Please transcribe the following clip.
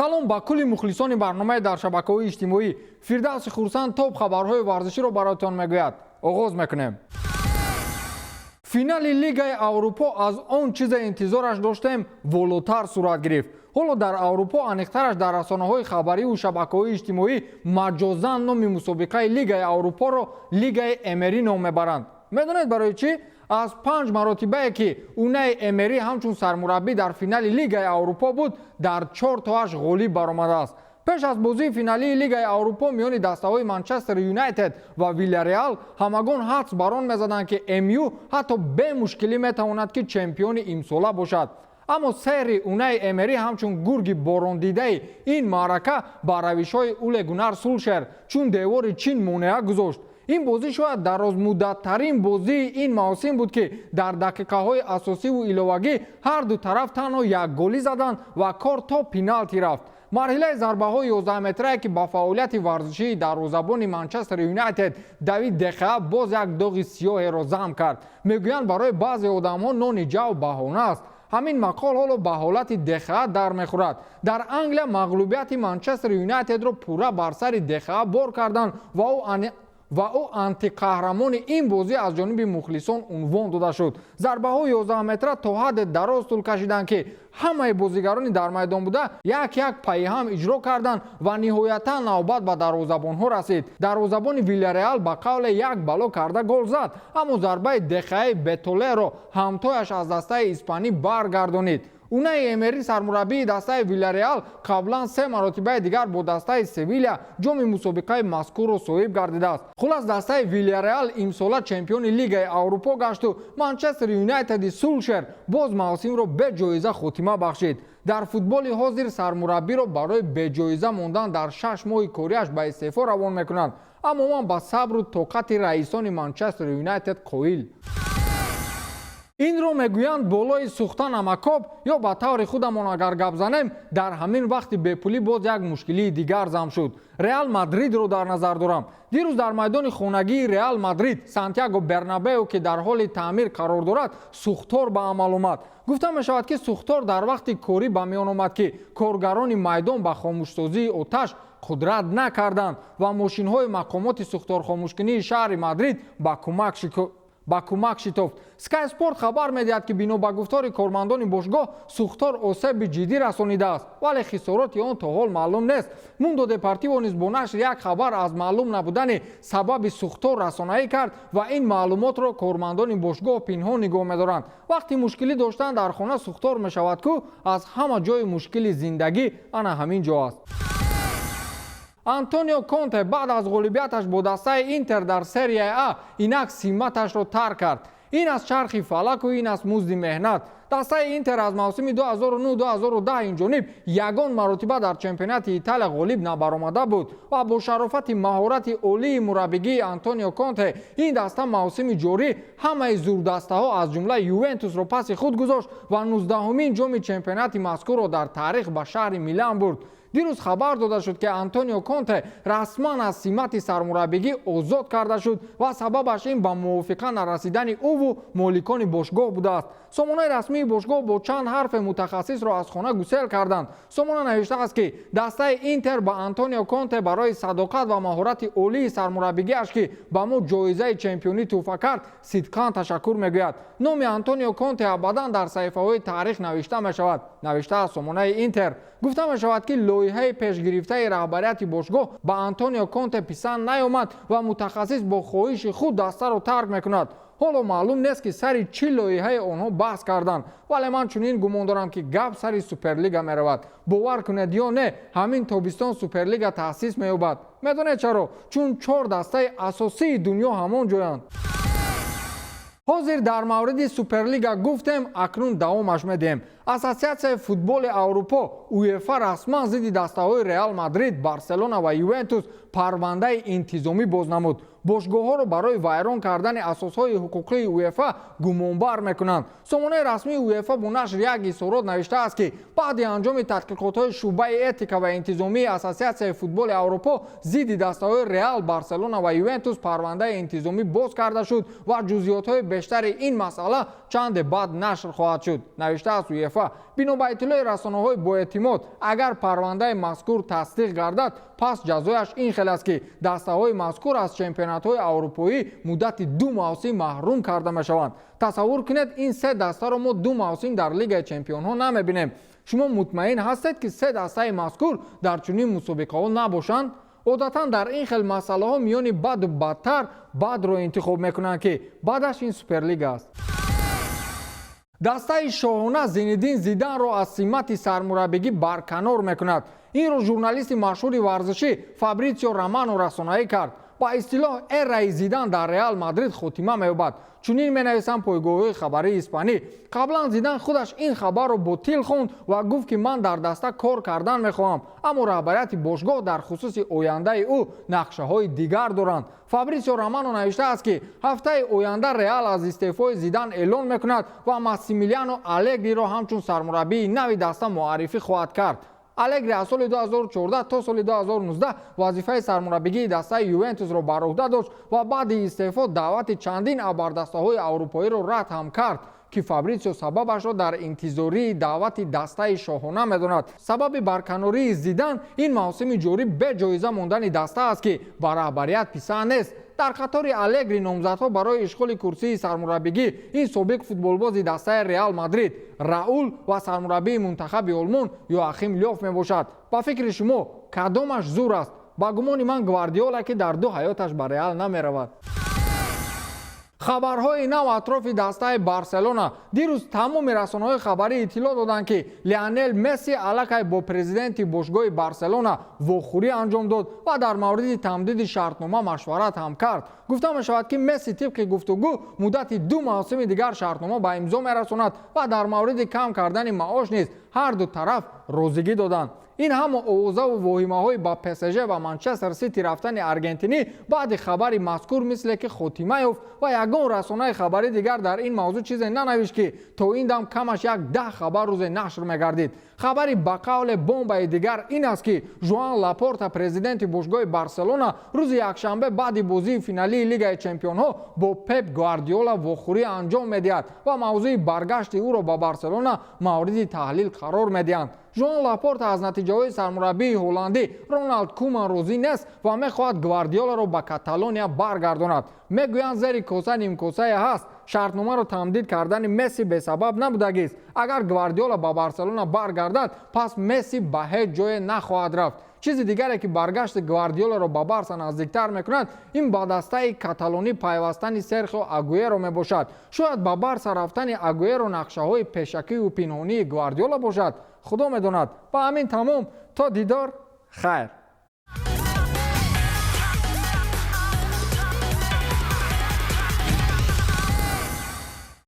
Салом ба кулли мухлисони барномаи дар шабакаҳои иҷтимоӣ. Фирдавси Хурсанд топ хабарҳои варзиширо бароятон мегӯяд. Оғоз мекунем. Финали Лигаи Аврупо аз он чизе интизораш доштем, волотар сурат гирифт. Ҳоло дар Аврупо, аниқтараш дар расонаҳои хабариву шабакаҳои иҷтимоӣ, маҷозан номи мусобиқаи Лигаи Аврупоро Лигаи Эмери ном мебаранд. Медонед барои чӣ? Аз панҷ маротибае, ки Унаи Эмери ҳамчун сармураббӣ дар финали Лигаи Аврупо буд, дар чор тоаш ғолиб баромадааст. Пеш аз бозии финалии Лигаи Аврупо миёни дастаҳои Манчестер Юнайтед ва Вилляреал ҳамагон ҳадс бар он мезаданд, ки МЮ ҳатто бемушкилӣ метавонад, ки чемпиони имсола бошад. Аммо сеҳри Унаи Эмери ҳамчун гурги борондидаи ин маърака ба равишҳои Уле Гунар Сулшер чун девори Чин монеа гузошт. Ин бозӣ шояд дарозмуддаттарин бозии ин мавсим буд, ки дар дақиқаҳои асосиву иловагӣ ҳарду тараф танҳо як голӣ заданд ва кор то пеналти рафт. Марҳилаи зарбаҳои 11-метрае, ки ба фаъолияти варзишии дарвозабони Манчестер Юнайтед Давид Дехеа боз як доғи сиёҳеро зам кард. Мегӯянд, барои баъзе одамҳо нони ҷав баҳона аст. Ҳамин мақол ҳоло ба ҳолати Дехеа дар мехӯрад. Дар Англия мағлубияти Манчестер Юнайтедро пурра бар сари Дехеа бор карданд ва ӯ антиқаҳрамони ин бозӣ аз ҷониби мухлисон унвон дода шуд. Зарбаҳои 11 метра то ҳадде дароз тӯл кашиданд, ки ҳамаи бозигарони дар майдон буда як як пайҳам иҷро карданд ва ниҳоятан навбат ба дарвозабонҳо расид. Дарвозабони Вилляреал ба қавле як бало карда гол зад, аммо зарбаи Дехеаи Бетолеро ҳамтояш аз дастаи испанӣ баргардонид. Унаи Эмери, сармураббии дастаи Вилляреал, қаблан се маротибаи дигар бо дастаи Севиля ҷоми мусобиқаи мазкурро соҳиб гардидааст. Хулас, дастаи Вилляреал имсола чемпиони Лигаи Аврупо гашту Манчестер Юнайтеди Сулшер боз мавсимро беҷоиза хотима бахшид. Дар футболи ҳозир сармураббиро барои беҷоиза мондан дар 6 моҳи кориаш ба истеъфо равон мекунанд, аммо ман ба сабру тоқати раисони Манчестер Юнайтед қоил. Инро мегӯянд болои сӯхта намакоб, ё ба таври худамон агар гап занем, дар ҳамин вақти бепулӣ боз як мушкилии дигар зам шуд. Реал Мадридро дар назар дорам. Дирӯз дар майдони хонагии Реал Мадрид, Сантьяго Бернабео, ки дар ҳоли таъмир қарор дорад, сӯхтор ба амал омад. Гуфта мешавад, ки сӯхтор дар вақти корӣ ба миён омад, ки коргарони майдон ба хомӯшсозии оташ қудрат накарданд ва мошинҳои мақомоти сӯхторхомӯшкунии шаҳри Мадрид ба кӯмак шитофт. Sky Sport хабар медиҳад, ки бино ба гуфтори кормандони бошгоҳ, сӯхтор осеби ҷиддӣ расонидааст, вале хисороти он то ҳол маълум нест. Мундо Депортиво низ бо нашри як хабар аз маълум набудани сабаби сӯхтор расонаӣ кард ва ин маълумотро кормандони бошгоҳ пинҳон нигоҳ медоранд. Вақти мушкилӣ доштан дар хона сӯхтор мешавад ку, аз ҳама ҷои мушкили зиндагӣ ана ҳамин ҷо аст. Антонио Конте баъд аз ғолибияташ бо дастаи Интер дар Серияи А инак симаташро тарк кард. Ин аз чархи фалаку ин аз музди меҳнат. Дастаи Интер аз мавсими 2009-2010 инҷониб ягон маротиба дар чемпионати Италия ғолиб набаромада буд ва бо шарофати маҳорати олии мураббигии Антонио Конте ин даста мавсими ҷорӣ ҳамаи зурдастаҳо, аз ҷумла Ювентусро, паси худ гузошт ва 19-умин ҷоми чемпионати мазкурро дар таърих ба шаҳри Милан бурд. Дирӯз хабар дода шуд, ки Антонио Конте расман аз симати сармураббигӣ озод карда шуд ва сабабаш ин ба мувофиқа нарасидани ӯву моликони бошгоҳ будааст. Сомонаи расмии бошгоҳ бо чанд ҳарфе мутахассисро аз хона гусел карданд. Сомона навиштааст, ки дастаи Интер ба Антонио Конте барои садоқат ва маҳорати олии сармураббигиаш, ки ба мо ҷоизаи чемпионӣ тӯҳфа кард, сидқан ташаккур мегӯяд. Номи Антонио Конте абадан дар саҳифаҳои таърих навишта мешавад, навиштааст сомонаи Интер. Гуфта мешавад, ки лоиҳаи пешгирифтаи раҳбарияти бошгоҳ ба Антонио Конте писанд наёмад ва мутахассис бо хоҳиши худ дастаро тарк мекунад. Ҳоло маълум нест, ки сари чӣ лоиҳаи онҳо баҳс карданд, вале ман чунин гумон дорам, ки гап сари Суперлига меравад. Бовар кунед ё не, ҳамин тобистон Суперлига таъсис меёбад. Медонед чаро? Чун чор дастаи асосии дунё ҳамон ҷоянд. Ҳозир дар мавриди Суперлига гуфтем, акнун давомаш медиҳем. Ассотсиатсияи футболи Аврупо, УЕФА, расман зидди дастаҳои Реал Мадрид, Барселона ва Ювентус парвандаи интизомӣ боз намуд. Бошгоҳҳоро барои вайрон кардани асосҳои ҳуқуқии УЕФА гумонбар мекунанд. Сомонаи расмии УЕФА бо нашри як изҳорот навиштааст, ки баъди анҷоми тадқиқотҳои шӯъбаи этика ва интизомии Ассотсиатсияи футболи Аврупо зидди дастаҳои Реал, Барселона ва Ювентус парвандаи интизомӣ боз карда шуд ва ҷузъиётҳои бештари ин масъала чанде баъд нашр хоҳад шуд, навиштааст УЕФА. ЮЕФА. Бино ба иттилои расонаҳои боэътимод, агар парвандаи мазкур тасдиқ гардад, пас ҷазояш ин хел аст, ки дастаҳои мазкур аз чемпионатҳои аврупоӣ муддати 2 мавсим маҳрум карда мешаванд. Тасаввур кунед, ин се дастаро мо 2 мавсим дар Лигаи чемпионҳо намебинем. Шумо мутмаин ҳастед, ки се дастаи мазкур дар чунин мусобиқаҳо набошанд? Одатан дар ин хел масъалаҳо миёни баду бадтар бадро интихоб мекунанд, ки баъдаш ин Суперлига аст. Дастаи шоҳона Зинидин Зиданро аз симати сармураббигӣ барканор мекунад. Инро журналисти машҳури варзишӣ Фабритсио Романо расонаӣ кард. Ба истилоҳ, эраи Зидан дар Реал Мадрид хотима меёбад. Чунин менависанд пойгоҳҳои хабарии испанӣ. Қаблан Зидан худаш ин хабарро ботил хонд ва гуфт, ки ман дар даста кор кардан мехоҳам, аммо раҳбарияти бошгоҳ дар хусуси ояндаи ӯ нақшаҳои дигар доранд. Фабрисио Романо навиштааст, ки ҳафтаи оянда Реал аз истеъфои Зидан эълон мекунад ва Массимилиано Алегриро ҳамчун сармураббии нави даста муаррифӣ хоҳад кард. Алегри аз соли 2014 то соли 2019 вазифаи сармураббигии дастаи Ювентусро бар уҳда дошт ва баъди истеъфо даъвати чандин абардастаҳои аврупоиро рад ҳам кард, ки Фабритсио сабабашро дар интизории даъвати дастаи шоҳона медонад. Сабаби барканории Зидан ин мавсими ҷорӣ беҷоиза мондани даста аст, ки ба раҳбарият писанд нест. Дар қатори Алегри номзадҳо барои ишғоли курсии сармураббигӣ ин собиқ футболбози дастаи Реал Мадрид Раул ва сармураббии мунтахаби Олмон Йоахим Лёв мебошад. Ба фикри шумо, кадомаш зур аст? Ба гумони ман, Гвардиола, ки дар ду ҳаёташ ба Реал намеравад. Хабарҳои нав атрофи дастаи Барселона. Дирӯз тамоми расонаҳои хабарӣ иттилоъ доданд, ки Лионел Месси аллакай бо президенти бошгоҳи Барселона вохӯрӣ анҷом дод ва дар мавриди тамдиди шартнома машварат ҳам кард. Гуфта мешавад, ки Месси тибқи гуфтугӯ муддати 2 мавсими дигар шартнома ба имзо мерасонад ва дар мавриди кам кардани маош низ ҳарду тараф розигӣ доданд. Ин ҳама овозаву воҳимаҳои ба ПСЖ ва Манчестер Сити рафтани аргентинӣ баъди хабари мазкур мисле ки хотима ёфт ва ягон расонаи хабарӣ дигар дар ин мавзӯъ чизе нанавишт, ки то ин дам камаш як 10 хабар рӯзе нашр мегардид. Хабари ба қавле бомбаи дигар ин аст, ки Жуан Лапорта, президенти бошгоҳи Барселона, рӯзи якшанбе баъди бозии финалии Лигаи чемпионҳо бо Пеп Гвардиола вохӯрӣ анҷом медиҳад ва мавзӯи баргашти ӯро ба Барселона мавриди таҳлил қарор медиҳанд. Жуан Лапорта аз натиҷаҳои сармураббии ҳолландӣ Роналд Куман розӣ нест ва мехоҳад Гвардиоларо ба Каталония баргардонад. Мегӯянд, зери коса нимкосае ҳаст. Шартномаро тамдид кардани Месси бесабаб набудагист. Агар Гвардиола ба Барселона баргардад, пас Месси ба ҳеҷ ҷое нахоҳад рафт. Чизи дигаре, ки баргашти Гвардиоларо ба Барса наздиктар мекунад, ин ба дастаи каталонӣ пайвастани Серхио Агуэро мебошад. Шояд ба Барса рафтани Агуэро нақшаҳои пешакию пинҳонии Гвардиола бошад. Худо медонад. Ба ҳамин тамом. То дидор, хайр.